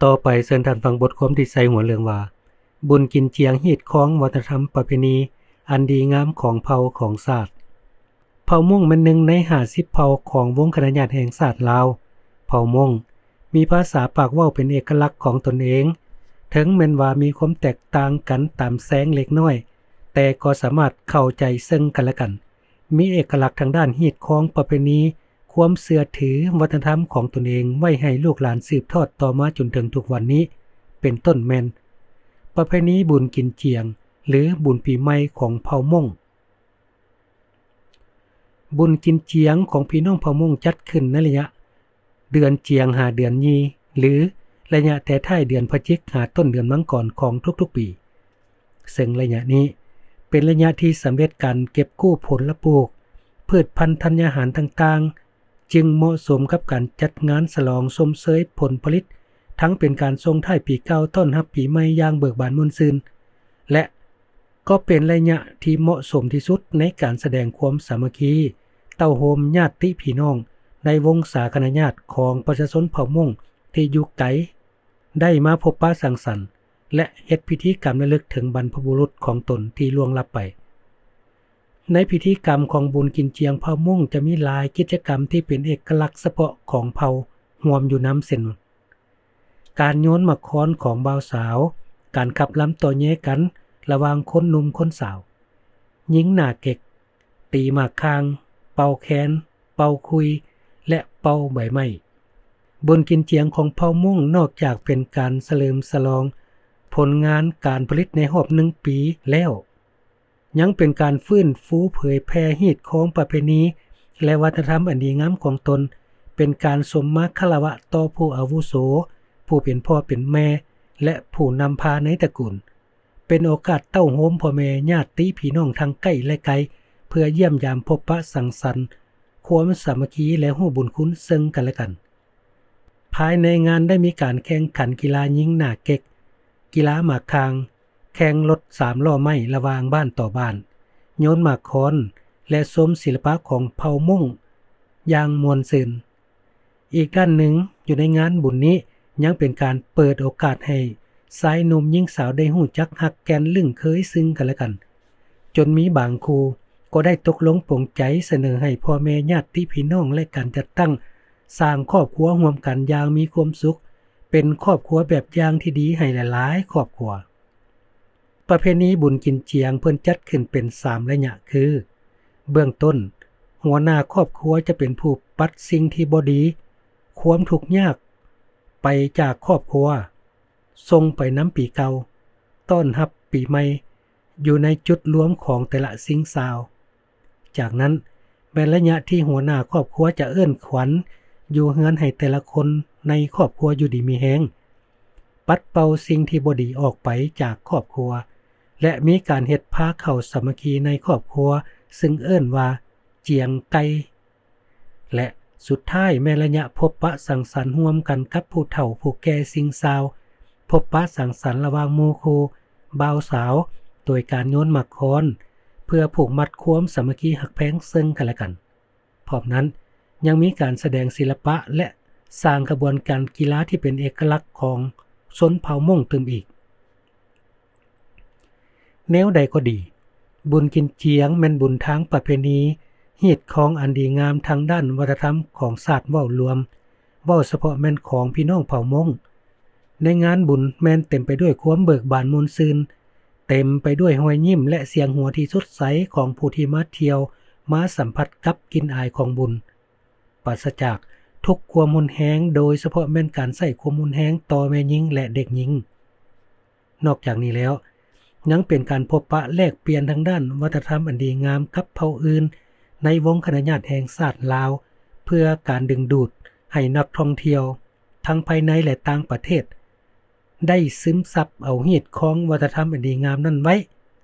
ຕໍ່ໄປເຊີນທ່ານຟັງບົດຄວາມທີ່ໃສ່ຫົວເລື່ອງວ່າ ບຸນກິນຈຽງຮີດຄອງວັດທະນະທຳປະເພນີອັນດີງາມຂອງເຜົ່າຂອງຊາດ. ເຜົ່າມົ້ງແມ່ນໜຶ່ງໃນຫ້າສິບເຜົ່າຂອງວົງຄະນະຍາດແຫ່ງຊາດລາວ. ເຜົ່າມົ້ງມີພາສາປາກເວົ້າເປັນເອກະລັກຂອງຕົນເອງ, ເຖິງແມ່ນວ່າມີຄວາມແຕກຕ່າງກັນຕາມແຊງເລັກນ້ອຍ, ແຕ່ກໍສາມາດເຂົ້າໃຈເຊິ່ງກັນແລະກັນ. ມີເອກະລັກທາງດ້ານຮີດຄອງປະເພນີ, ຄວາມເຊື່ອຖືວັດທະນະທຳຂອງຕົນເອງໄວ້ໃຫ້ລູກຫຼານສືບທອດຕໍ່ມາຈົນເຖິງທຸກວັນນີ້ ເປັນຕົ້ນແມ່ນ ປະເພນີບຸນກິນຈຽງ ຫຼື ບຸນປີໃໝ່ຂອງເຜົ່າມົ້ງ. ບຸນກິນຈຽງຂອງພີ່ນ້ອງເຜົ່າມົ້ງຈັດຂຶ້ນໃນໄລຍະເດືອນຈຽງຫາເດືອນຍີ່ ຫຼື ໄລຍະແຕ່ທ້າຍເດືອນພະຈິກຫາຕົ້ນເດືອນມັງກອນຂອງທຸກໆປີ. ເຊິ່ງໄລຍະນີ້ເປັນໄລຍະທີ່ສຳເລັດການເກັບກູ້ຜົນລະປູກ, ພືດພັນທັນຍາຫານຕ່າງໆ, ຈຶ່ງເໝາະສົມກັບການຈັດງານສະຫຼອງຊົມເຊີຍຜົນຜະລິດ, ທັງເປັນການສົ່ງທ້າຍປີເກົ່າ, ຕ້ອນຮັບປີໃໝ່ຢ່າງເບີກບານມ່ວນຊື່ນ ແລະ ກໍເປັນໄລຍະທີ່ເໝາະສົມທີ່ສຸດໃນການສະແດງຄວາມສາມັກຄີ, ເຕົ້າໂຮມຍາດຕິພີ່ນ້ອງໃນວົງສາຄະນະຍາດຂອງປະຊາຊົນເຜົ່າມົ້ງທີ່ຢູ່ໄກ ໄດ້ມາພົບປະສັງສັນ ແລະ ເຮັດພິທີກຳລະລຶກເຖິງບັນພະບຸລຸດຂອງຕົນທີ່ລ່ວງລັບໄປ. ໃນພິທີກຳຂອງບຸນກິນຈຽງເຜົ່າມົ້ງຈະມີຫຼາຍກິດຈະກຳທີ່ເປັນເອກະລັກສະເພາະຂອງເຜົ່າຮ່ວມຢູ່ນຳ ເຊັ່ນ ການໂຍນໝາກຄອນຂອງບ່າວສາວ, ການຂັບລຳຕໍ່ແຍ່ກັນລະຫວ່າງຄົນໜຸ່ມຄົນສາວ, ຍິງໜ້າເກັກ, ຕີໝາກຂ່າງ, ເປົ່າແຄນ, ເປົ່າຂຸຍ ແລະ ເປົ່າໃບໄມ້. ບຸນກິນຈຽງຂອງເຜົ່າມົ້ງນອກຈາກເປັນການສະເຫຼີມສະຫຼອງຜົນງານການຜະລິດໃນຮອບໜຶ່ງປີແລ້ວ, ຍັງເປັນການຟື້ນຟູເຜີຍແຜ່ຮີດຄອງປະເພນີ ແລະ ວັດທະນະທຳອັນດີງາມຂອງຕົນ, ເປັນການສົມມາຄາລະວະຕໍ່ຜູ້ອາວຸໂສ, ຜູ້ເປັນພໍ່ເປັນແມ່ ແລະ ຜູ້ນຳພາໃນຕະກຸນ, ເປັນໂອກາດເຕົ້າໂຮມພໍ່ແມ່ຍາດຕິພີ່ນ້ອງທັງໃກ້ ແລະ ໄກ ເພື່ອຢ້ຽມຢາມພົບປະສັງສັນ ຄວາມສາມັກຄີ ແລະ ຮູ້ບຸນຄຸນເຊິ່ງກັນ ແລະ ກັນ. ພາຍໃນງານໄດ້ມີການແຂ່ງຂັນກິລາຍິງໜ້າເກັກ, ກິລາໝາກຂ່າງ, ແຂ່ງລົດສາມລໍ້ໄມ້ລະຫວ່າງບ້ານຕໍ່ບ້ານ, ໂຍນໝາກຄອນ ແລະ ຊົມສິລະປະຂອງເຜົ່າມົ້ງຢ່າງມ່ວນຊື່ນ. ອີກດ້ານໜຶ່ງ, ຢູ່ໃນງານບຸນນີ້ຍັງເປັນການເປີດໂອກາດໃຫ້ຊາຍໜຸ່ມຍິງສາວໄດ້ຮູ້ຈັກຮັກແກ່ນລຶ້ງເຄີຍຊຶ່ງກັນ ແລະ ກັນ, ຈົນມີບາງຄູ່ກໍໄດ້ຕົກລົງປົງໃຈສະເໜີໃຫ້ພໍ່ແມ່ຍາດຕິພີ່ນ້ອງ ແລະ ການຈັດຕັ້ງສ້າງຄອບຄົວຮ່ວມກັນຢ່າງມີຄວາມສຸກ, ເປັນຄອບຄົວແບບຢ່າງທີ່ດີໃຫ້ຫຼາຍໆຄອບຄົວ. ປະເພນີບຸນກິນຈຽງເພິ່ນຈັດຂຶ້ນເປັນສາມໄລຍະ ຄື ເບື້ອງຕົ້ນ, ຫົວໜ້າຄອບຄົວຈະເປັນຜູ້ປັດສິ່ງທີ່ບໍ່ດີ, ຄວາມທຸກຍາກໄປຈາກຄອບຄົວ, ສົ່ງໄປນຳປີເກົ່າ, ຕ້ອນຮັບປີໃໝ່, ຢູ່ໃນຈຸດລວມຂອງແຕ່ລະສິ່ງຊາວ. ຈາກນັ້ນແມ່ນໄລຍະທີ່ຫົວໜ້າຄອບຄົວຈະເອີ້ນຂວັນຢູ່ເຮືອນໃຫ້ແຕ່ລະຄົນໃນຄອບຄົວຢູ່ດີມີແຮງ, ປັດເປົ່າສິ່ງທີ່ບໍ່ດີອອກໄປຈາກຄອບຄົວ ແລະ ມີການເຮັດພາເຂົ້າສາມັກຄີໃນຄອບຄົວ, ຊຶ່ງເອີ້ນວ່າຈຽງໄກ່. ແລະ ສຸດທ້າຍແມ່ນໄລຍະພົບປະສັງສັນຮ່ວມກັນກັບຜູ້ເຖົ້າຜູ້ແກ່ສິ່ງຊາວ, ພົບປະສັງສັນລະຫວ່າງໝູ່ຄູ່, ບ່າວສາວ, ໂດຍການໂຍນໝາກຄອນ ເພື່ອຜູກມັດຄວາມສາມັກຄີຮັກແພງເຊິ່ງກັນ ແລະ ກັນ. ພ້ອມນັ້ນຍັງມີການສະແດງສິລະປະ ແລະ ສ້າງຂະບວນການກິລາທີ່ເປັນເອກະລັກຂອງຊົນເຜົ່າມົ້ງຕື່ມອີກ. ແນວໃດກໍດີ, ບຸນກິນຈຽງແມ່ນບຸນທາງປະເພນີຮີດຄອງອັນດີງາມທາງດ້ານວັດທະນະທຳຂອງຊາດເວົ້າລວມ, ເວົ້າສະເພາະແມ່ນຂອງພີ່ນ້ອງເຜົ່າມົ້ງ. ໃນງານບຸນແມ່ນເຕັມໄປດ້ວຍຄວາມເບີກບານມ່ວນຊື່ນ, ເຕັມໄປດ້ວຍຮອຍຍິ້ມ ແລະ ສຽງຫົວທີ່ສົດໃສຂອງຜູ້ທີ່ມາທ່ຽວ, ມາສຳຜັດກັບກິ່ນອາຍຂອງບຸນ. ປາສະຈາກທຸກຄວາມຮຸນແຮງ, ໂດຍສະເພາະແມ່ນການໃຊ້ຄວາມຮຸນແຮງຕໍ່ແມ່ຍິງ ແລະ ເດັກຍິງ. ນອກຈາກນີ້ແລ້ວ, ຍັງເປັນການພົບປະແລກປ່ຽນທາງດ້ານວັດທະນະທຳອັນດີງາມກັບເຜົ່າອື່ນໃນວົງຄະນະຍາດແຫ່ງຊາດລາວ, ເພື່ອການດຶງດູດໃຫ້ນັກທ່ອງທ່ຽວທັງພາຍໃນ ແລະ ຕ່າງປະເທດ ໄດ້ຊຶມຊັບເອົາຮີດຄອງວັດທະນະທຳອັນດີງາມນັ້ນໄວ້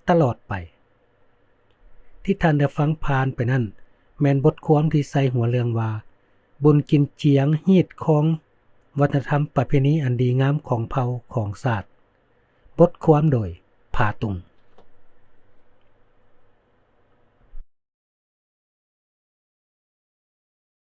ຕະຫຼອດໄປ. ທີ່ທ່ານໄດ້ຟັງຜ່ານໄປນັ້ນ ແມ່ນບົດຄວາມທີ່ໃສ່ຫົວເລື່ອງວ່າ ບຸນກິນຈຽງຮີດຄອງວັດທະນະທຳປະເພນີອັນດີງາມຂອງເຜົ່າຂອງຊາດ. ບົດຄວາມໂດຍ ຜາຕຸງ.